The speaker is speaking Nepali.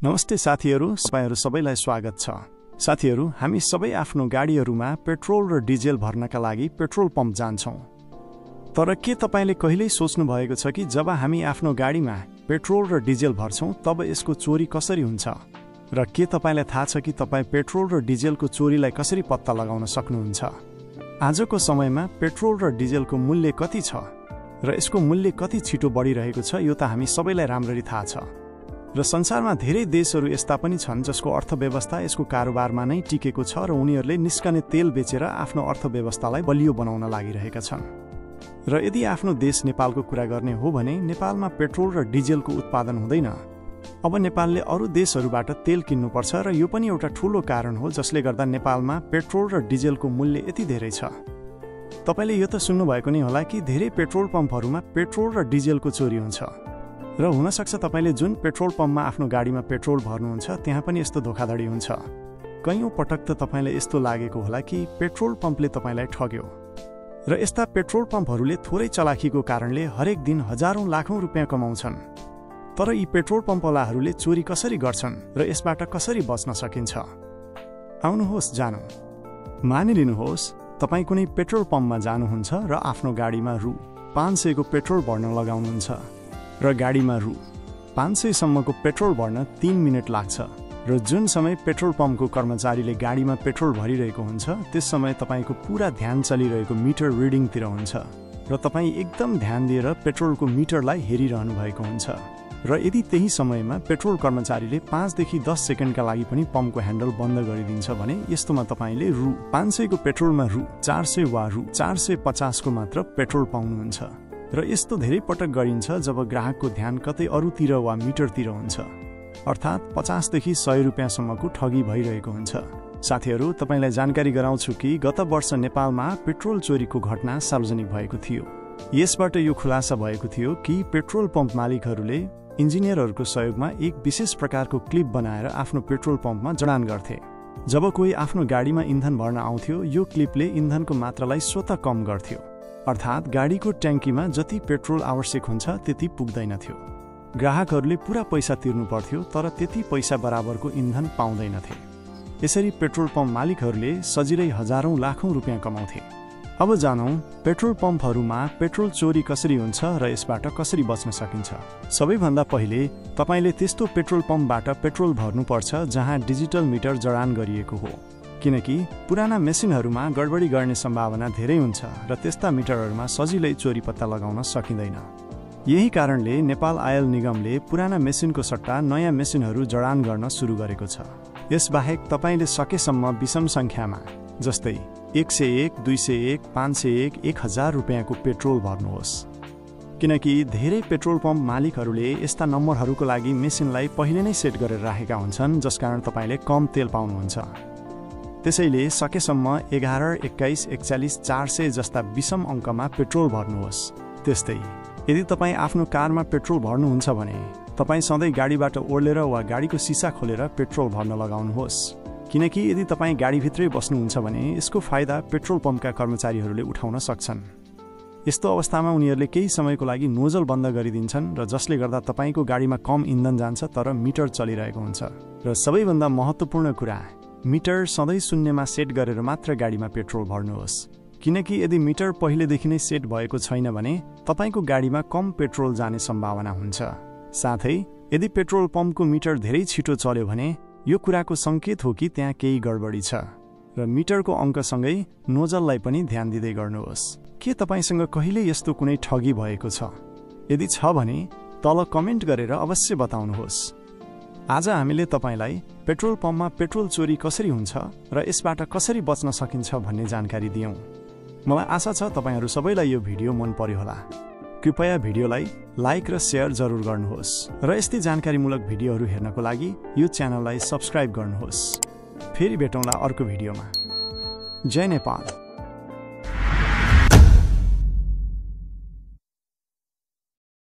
नमस्ते साथीहरू, तपाईहरु सबैलाई स्वागत छ। साथीहरू, हामी सबै आफ्नो गाडीहरुमा पेट्रोल र डिजेल भर्नका लागि पेट्रोल पम्प जान्छौं। तर के तपाईले कहिल्यै सोच्नु भएको छ कि जब हामी आफ्नो गाडीमा पेट्रोल र डिजेल भर्छौं तब यसको चोरी कसरी हुन्छ? र के तपाईलाई थाहा छ कि तपाई पेट्रोल र डिजेलको चोरीलाई कसरी पत्ता लगाउन सक्नुहुन्छ? आजको समयमा पेट्रोल र डिजेलको मूल्य कति छ र यसको मूल्य कति छिटो बढिरहेको छ यो त हामी सबैलाई राम्ररी थाहा छ। र संसारमा धेरै देशहरू यस्ता पनि छन् जसको अर्थव्यवस्था यसको कारोबारमा नै टिकेको छ र उनीहरूले निस्कने तेल बेचेर आफ्नो अर्थव्यवस्थालाई बलियो बनाउन लागिरहेका छन्। र यदि आफ्नो देश नेपालको कुरा गर्ने हो भने नेपालमा पेट्रोल र डिजेलको उत्पादन हुँदैन। अब नेपालले अरू देशहरूबाट तेल किन्नुपर्छ र यो पनि एउटा ठूलो कारण हो जसले गर्दा नेपालमा पेट्रोल र डिजेलको मूल्य यति धेरै छ। तपाईले यो त सुन्नुभएको नै होला कि धेरै पेट्रोल पम्पहरूमा पेट्रोल र डिजेलको चोरी हुन्छ। र हुन सक्छ तपाईले जुन पेट्रोल पम्पमा आफ्नो गाडीमा पेट्रोल भर्नुहुन्छ त्यहाँ पनि यस्तो धोखाधडी हुन्छ। कयौं पटक त तपाईलाई यस्तो लागेको होला कि पेट्रोल पम्पले तपाईलाई ठग्यो। र यस्ता पेट्रोल पम्पहरूले थोरै चलाखीको कारणले हरेक दिन हजारौं लाखौं रुपैयाँ कमाउँछन्। तर यी पेट्रोल पम्पवालाहरूले चोरी कसरी गर्छन् र यसबाट कसरी बच्न सकिन्छ? आउनुहोस् जानौं। मानिलिनुहोस् तपाई कुनै पेट्रोल पम्पमा जानुहुन्छ र आफ्नो गाडीमा रु 500 को पेट्रोल भर्न लगाउनुहुन्छ र गाडीमा रु 500 सम्मको पेट्रोल भर्न 3 मिनेट लाग्छ। र जुन समय पेट्रोल पम्पको कर्मचारीले गाडीमा पेट्रोल भरिरहेको हुन्छ त्यस समय तपाईको पूरा ध्यान चलिरहेको मिटर रिडिङतिर हुन्छ र तपाई एकदम ध्यान दिएर पेट्रोलको मिटरलाई हेरिरहनु भएको हुन्छ। र यदि त्यही समयमा पेट्रोल कर्मचारीले 5 देखि 10 सेकेन्डका लागि पनि पम्पको ह्यान्डल बन्द गरिदिन्छ भने यस्तोमा तपाईले रु 500 को पेट्रोलमा रु 400 वा रु 450 को मात्र पेट्रोल पाउनुहुन्छ। र यस्तो धेरै पटक गरिन्छ जब ग्राहकको ध्यान कतै अरूतिर वा मिटरतिर हुन्छ, अर्थात् 50 देखि 100 रुपैयाँसम्मको ठगी भइरहेको हुन्छ। साथीहरू, तपाईलाई जानकारी गराउँछु कि गत वर्ष नेपालमा पेट्रोल चोरीको घटना सार्वजनिक भएको थियो। यसबाट यो खुलासा भएको थियो कि पेट्रोल पम्प मालिकहरूले इन्जिनियरहरूको सहयोगमा एक विशेष प्रकारको क्लिप बनाएर आफ्नो पेट्रोल पम्पमा जडान गर्थे। जब कोही आफ्नो गाडीमा इन्धन भर्न आउँथ्यो यो क्लिपले इन्धनको मात्रालाई स्वतः कम गर्थ्यो, अर्थात् गाडीको ट्याङ्कीमा जति पेट्रोल आवश्यक हुन्छ त्यति पुग्दैनथ्यो। ग्राहकहरूले पूरा पैसा तिर्नु पर्थ्यो तर त्यति पैसा बराबरको इन्धन पाउँदैनथे। यसरी पेट्रोल पम्प मालिकहरूले सजिलै हजारौं लाखौं रुपैयाँ कमाउँथे। अब जानौं पेट्रोल पम्पहरूमा पेट्रोल चोरी कसरी हुन्छ र यसबाट कसरी बच्न सकिन्छ। सबैभन्दा पहिले तपाईले त्यस्तो पेट्रोल पम्पबाट पेट्रोल भर्नुपर्छ जहाँ डिजिटल मिटर जडान गरिएको हो, किनकि पुराना मेसिनहरूमा गडबडी गर्ने सम्भावना धेरै हुन्छ र त्यस्ता मिटरहरूमा सजिलै चोरी पत्ता लगाउन सकिँदैन। यही कारणले नेपाल आयल निगमले पुराना मेसिनको सट्टा नयाँ मेसिनहरू जडान गर्न सुरु गरेको छ। यसबाहेक तपाईले सकेसम्म विषम संख्यामा जस्तै 101, 201, 501, 1000 रुपैयाँको पेट्रोल भर्नुहोस्, किनकि धेरै पेट्रोल पम्प मालिकहरूले यस्ता नम्बरहरूको लागि मेसिनलाई पहिले नै सेट गरेर राखेका हुन्छन् जसकारण तपाईले कम तेल पाउनुहुन्छ। त्यसैले सकेसम्म 11, 21, 41, 400 जस्ता विषम अङ्कमा पेट्रोल भर्नुहोस्। त्यस्तै यदि तपाई आफ्नो कारमा पेट्रोल भर्नुहुन्छ भने तपाई सधैँ गाडीबाट ओर्लेर वा गाडीको सिसा खोलेर पेट्रोल भर्न लगाउनुहोस्, किनकि यदि तपाई गाडीभित्रै बस्नुहुन्छ भने यसको फाइदा पेट्रोल पम्पका कर्मचारीहरूले उठाउन सक्छन्। यस्तो अवस्थामा उनीहरूले केही समयको लागि नोजल बन्द गरिदिन्छन् र जसले गर्दा तपाईको गाडीमा कम इन्धन जान्छ तर मिटर चलिरहेको हुन्छ। र सबैभन्दा महत्त्वपूर्ण कुरा, मिटर सधैँ शून्यमा सेट गरेर मात्र गाडीमा पेट्रोल भर्नुहोस्, किनकि यदि मिटर पहिलेदेखि नै सेट भएको छैन भने तपाईको गाडीमा कम पेट्रोल जाने सम्भावना हुन्छ। साथै यदि पेट्रोल पम्पको मिटर धेरै छिटो चल्यो भने यो कुराको संकेत हो कि त्यहाँ केही गडबडी छ र मिटरको अङ्कसँगै नोजललाई पनि ध्यान दिँदै गर्नुहोस्। के तपाईसँग कहिले यस्तो कुनै ठगी भएको छ? यदि छ भने तल कमेन्ट गरेर अवश्य बताउनुहोस्। आज हामीले तपाईलाई पेट्रोल पम्पमा पेट्रोल चोरी कसरी हुन्छ र यसबाट कसरी बच्न सकिन्छ भन्ने जानकारी दियौं। मलाई आशा छ तपाईहरू सबैलाई यो भिडियो मन पर्यो होला। कृपया भिडियोलाई लाइक र शेयर जरुर गर्नुहोस् र यस्तै जानकारीमूलक भिडियोहरू हेर्नको लागि यो च्यानललाई सब्स्क्राइब गर्नुहोस्। फेरि भेटौँला अर्को भिडियोमा। जय नेपाल।